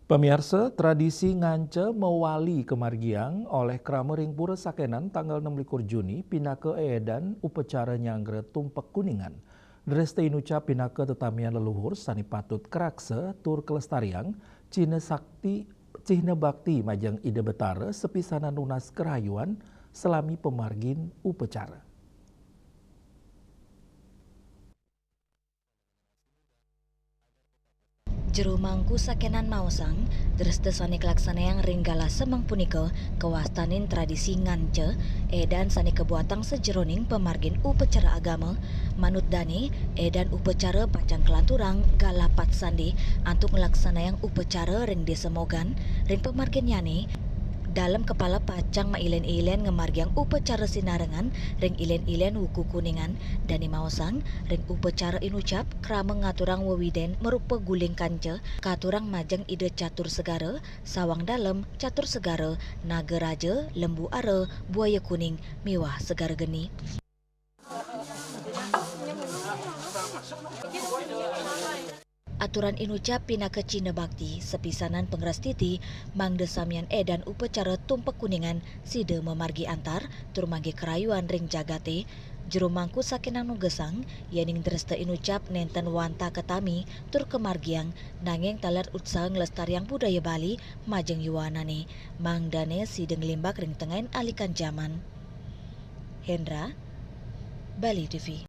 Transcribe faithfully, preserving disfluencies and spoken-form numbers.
Pamiarsa, tradisi ngance mawali kamargiang oleh krama ring Pura Sakenan tanggal enam likur Juni pinaka eedan upacara nyanggra Tumpek Kuningan. Dresta inucap pinaka tetamian leluhur sane patut karaksa tur kalestariang, cihna sakti, cihna bakti majeng Ida Betara sapisanan nunas karayuan salami pamargin upacara. Jero Mangku Sakenan maosang, dresta sane kalaksanayang ring galah semeng punika kawastanin tradisi ngance, eedan sane kabuatang sajeroning pamargin upacara agama. Manut dane, eedan upacara pacang kalanturang galah pat sande antuk nglaksanayang upacara ring Desa Mogan, ring pamarginnyane, Dalem Kepala pacang mailen-ilen ngamargiang upacara sinarengan ring ilen-ilen wuku Kuningan. Dane maosang, ring upacara inucap, krama ngaturang wewiden marupa guling kanca, katurang majeng Ida Catur Segara, Sawang Dalem, Catur Segara, Naga Raja, Lembu Ara, Buaya Kuning, miwah Segara Geni. Aturan inucap pinaka cihna bakti, sapisanan pangrastiti, mangda samian eedan upacara Tumpek Kuningan sida mamargi antar tur manggih karayuan ring jagate. Jero Mangku Sakenan nugesang, yening dresta inucap nenten wantah katami tur kamargiang, nanging taler utsaha nglestariang budaya Bali majeng yuanane, mangdane sida nglimbak ring tengahin alikan jaman. Hendra, Bali T V.